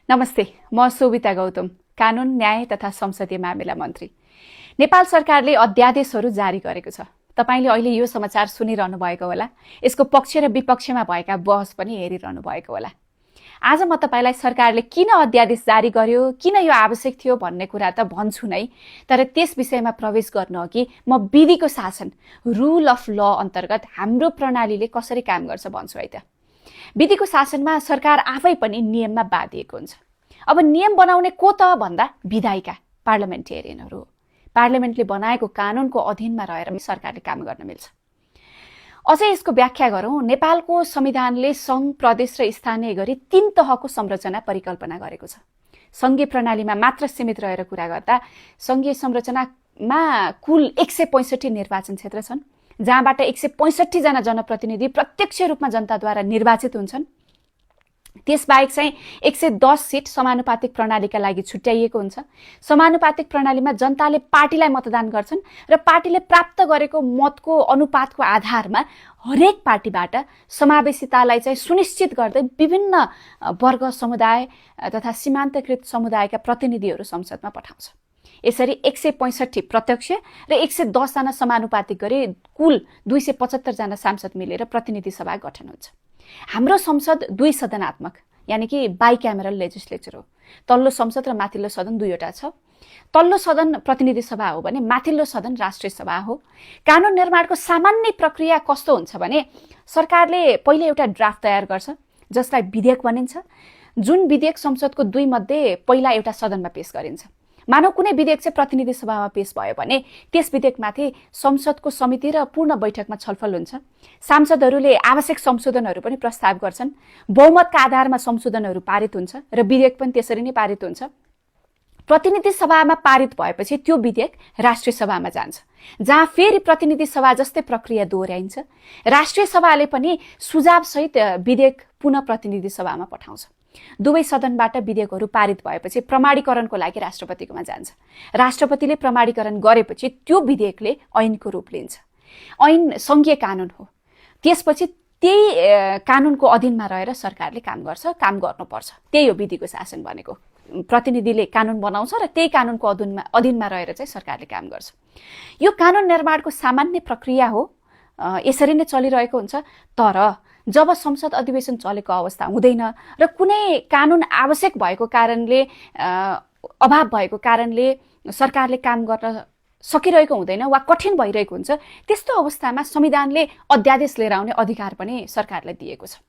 नमस्ते, म शोभिता गौतम, कानुन न्याय तथा संसदीय मामिला मन्त्री। नेपाल सरकारले अध्यादेशहरू जारी गरेको छ। तपाईले अहिले यो समाचार सुनिरहनु भएको होला। यसको पक्ष र विपक्षमा भएका बहस पनि हेरिरहनु भएको होला। आज म तपाईलाई सरकारले किन अध्यादेश जारी गर्यो, किन यो आवश्यक थियो भन्ने कुरा त भन्छु नै, तर त्यस विषयमा प्रवेश गर्न अघि म विधिको शासन, रुल अफ ल अन्तर्गत हाम्रो प्रणालीले कसरी काम गर्छ भन्छु है त। विधिको शासनमा सरकार आफै पनि नियममा बाँधिएको हुन्छ। अब नियम बनाउने को त भन्दा विधायिका, पार्लिमेन्टेरियनहरू। पार्लिमेन्टले बनाएको कानुनको अधीनमा रहेर सरकारले काम गर्न मिल्छ। अझै यसको व्याख्या गरौँ, नेपालको संविधानले सङ्घ, प्रदेश र स्थानीय गरी 3 तहको संरचना परिकल्पना गरेको छ। सङ्घीय प्रणालीमा मात्र सीमित रहेर कुरा गर्दा सङ्घीय संरचनामा कुल 165 निर्वाचन क्षेत्र छन्, जहाँबाट 165 जना जनप्रतिनिधि प्रत्यक्ष रूपमा जनताद्वारा निर्वाचित हुन्छन्। त्यसबाहेक चाहिँ 110 सिट समानुपातिक प्रणालीका लागि छुट्याइएको हुन्छ। समानुपातिक प्रणालीमा जनताले पार्टीलाई मतदान गर्छन् र पार्टीले प्राप्त गरेको मतको अनुपातको आधारमा हरेक पार्टीबाट समावेशितालाई चाहिँ सुनिश्चित गर्दै विभिन्न वर्ग, समुदाय तथा सीमान्तकृत समुदायका प्रतिनिधिहरू संसदमा पठाउँछ। यसरी 165 प्रत्यक्ष र 110 जना समानुपातिक गरी कुल 275 जना सांसद मिलेर प्रतिनिधि सभा गठन हुन्छ। हाम्रो संसद 2 सदनात्मक, यानि कि बाइक्यामेरल लेजिस्लेचर हो। तल्लो संसद र माथिल्लो सदन दुईवटा छ। तल्लो सदन प्रतिनिधि सभा हो भने माथिल्लो सदन राष्ट्रिय सभा हो। कानुन निर्माणको सामान्य प्रक्रिया कस्तो हुन्छ भने सरकारले पहिले एउटा ड्राफ्ट तयार गर्छ, जसलाई विधेयक भनिन्छ। जुन विधेयक संसदको 2 मध्ये पहिला एउटा सदनमा पेश गरिन्छ। मानव कुनै विधेयक चाहिँ प्रतिनिधि सभामा पेश भयो भने त्यस विधेयकमाथि संसदको समिति र पूर्ण बैठकमा छलफल हुन्छ। सांसदहरूले आवश्यक संशोधनहरू पनि प्रस्ताव गर्छन्। बहुमतका आधारमा संशोधनहरू पारित हुन्छ र विधेयक पनि त्यसरी नै पारित हुन्छ। प्रतिनिधि सभामा पारित भएपछि त्यो विधेयक राष्ट्रिय सभामा जान्छ, जहाँ फेरि प्रतिनिधि सभा जस्तै प्रक्रिया दोहोऱ्याइन्छ। राष्ट्रिय सभाले पनि सुझावसहित विधेयक पुनः प्रतिनिधि सभामा पठाउँछ। दुवै सदनबाट विधेयकहरू पारित भएपछि प्रमाणीकरणको लागि राष्ट्रपतिकोमा जान्छ। राष्ट्रपतिले प्रमाणीकरण गरेपछि त्यो विधेयकले ऐनको रूप लिन्छ। ऐन सङ्घीय कानुन हो। त्यसपछि त्यही कानुनको अधीनमा रहेर सरकारले काम गर्छ, काम गर्नुपर्छ। त्यही हो विधिको शासन भनेको। प्रतिनिधिले कानुन बनाउँछ र त्यही कानुनको अधीनमा रहेर चाहिँ सरकारले काम गर्छ। यो कानुन निर्माणको सामान्य प्रक्रिया हो। यसरी नै चलिरहेको हुन्छ। तर जब संसद अधिवेशन चलेको अवस्था हुँदैन र कुनै कानुन आवश्यक भएको कारणले, अभाव भएको कारणले सरकारले काम गर्न सकिरहेको हुँदैन वा कठिन भइरहेको हुन्छ, त्यस्तो अवस्थामा संविधानले अध्यादेश लिएर आउने अधिकार पनि सरकारलाई दिएको छ।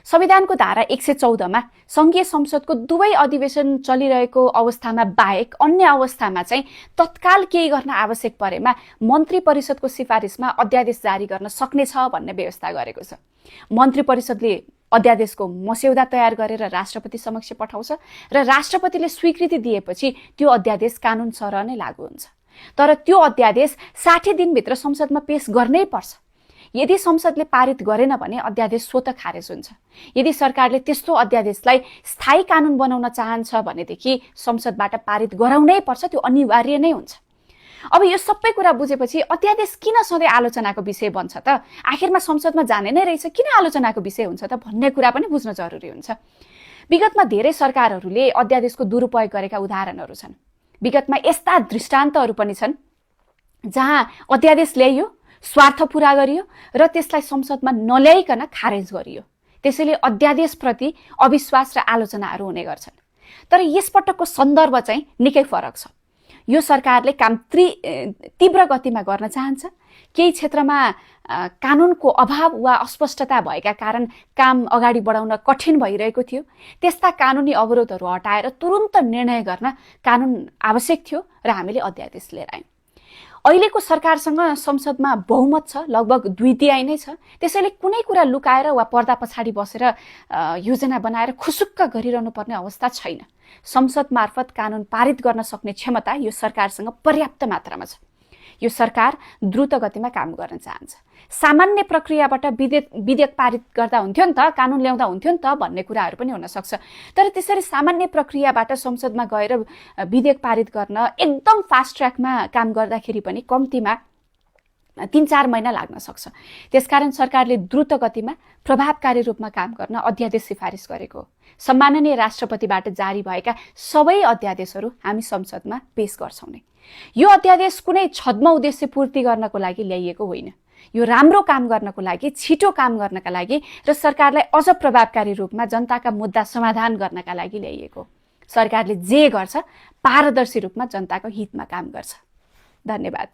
संविधानको धारा 114 मा संघीय संसदको दुवै अधिवेशन चलिरहेको अवस्थामा बाहेक अन्य अवस्थामा चाहिँ तत्काल केही गर्न आवश्यक परेमा मन्त्री परिषदको सिफारिसमा अध्यादेश जारी गर्न सक्नेछ भन्ने व्यवस्था गरेको छ। मन्त्री परिषदले अध्यादेशको मस्यौदा तयार गरेर राष्ट्रपति समक्ष पठाउँछ र राष्ट्रपतिले स्वीकृति दिएपछि त्यो अध्यादेश कानुन सरह नै लागू हुन्छ। तर त्यो अध्यादेश 60 दिनभित्र संसदमा पेश गर्नै पर्छ। यदि संसदले पारित गरेन भने अध्यादेश स्वतः खारेज हुन्छ। यदि सरकारले त्यस्तो अध्यादेशलाई स्थायी कानुन बनाउन चाहन्छ भनेदेखि संसदबाट पारित गराउनै पर्छ, त्यो अनिवार्य नै हुन्छ। अब यो सबै कुरा बुझेपछि अध्यादेश किन सधैँ आलोचनाको विषय बन्छ त? आखिरमा संसदमा जाने नै रहेछ, किन आलोचनाको विषय हुन्छ त भन्ने कुरा पनि बुझ्न जरुरी हुन्छ। विगतमा धेरै सरकारहरूले अध्यादेशको दुरुपयोग गरेका उदाहरणहरू छन्। विगतमा यस्ता दृष्टान्तहरू पनि छन् जहाँ अध्यादेश ल्याइयो, स्वार्थ पूरा गरियो र त्यसलाई संसदमा नल्याइकन खारेज गरियो। त्यसैले अध्यादेशप्रति अविश्वास र आलोचनाहरू हुने गर्छन्। तर यसपटकको सन्दर्भ चाहिँ निकै फरक छ। यो सरकारले काम तीव्र गतिमा गर्न चाहन्छ। केही क्षेत्रमा कानुनको अभाव वा अस्पष्टता भएका कारण काम अगाडि बढाउन कठिन भइरहेको थियो। त्यस्ता कानुनी अवरोधहरू हटाएर तुरुन्त निर्णय गर्न कानुन आवश्यक थियो र हामीले अध्यादेश लिएर आयौँ। अहिलेको सरकारसँग संसदमा बहुमत छ, लगभग 2/3 नै छ। त्यसैले कुनै कुरा लुकाएर वा पर्दा पछाडि बसेर योजना बनाएर खुसुक्क गरिरहनु पर्ने अवस्था छैन। संसद मार्फत कानुन पारित गर्न सक्ने क्षमता यो सरकारसँग पर्याप्त मात्रामा छ। यो सरकार द्रुत गतिमा काम गर्न चाहन्छ। सामान्य प्रक्रियाबाट विधेयक पारित गर्दा हुन्थ्यो नि त, कानुन ल्याउँदा हुन्थ्यो नि त भन्ने कुराहरू पनि हुन सक्छ। तर त्यसरी सामान्य प्रक्रियाबाट संसदमा गएर विधेयक पारित गर्न एकदम फास्ट ट्र्याकमा काम गर्दाखेरि पनि कम्तीमा 3-4 महिना लाग्न सक्छ। त्यसकारण सरकारले द्रुत गतिमा प्रभावकारी रूपमा काम गर्न अध्यादेश सिफारिस गरेको हो। सम्माननीय राष्ट्रपतिबाट जारी भएका सबै अध्यादेशहरू हामी संसदमा पेश गर्छौँ नै। यो अध्यादेश कुनै छद्म उद्देश्य पूर्ति गर्नको लागि ल्याइएको होइन। यो राम्रो काम गर्नको लागि, छिटो काम गर्नका लागि र सरकारलाई अझ प्रभावकारी रूपमा जनताका मुद्दा समाधान गर्नका लागि ल्याइएको। सरकारले जे गर्छ पारदर्शी रूपमा जनताको हितमा काम गर्छ। धन्यवाद।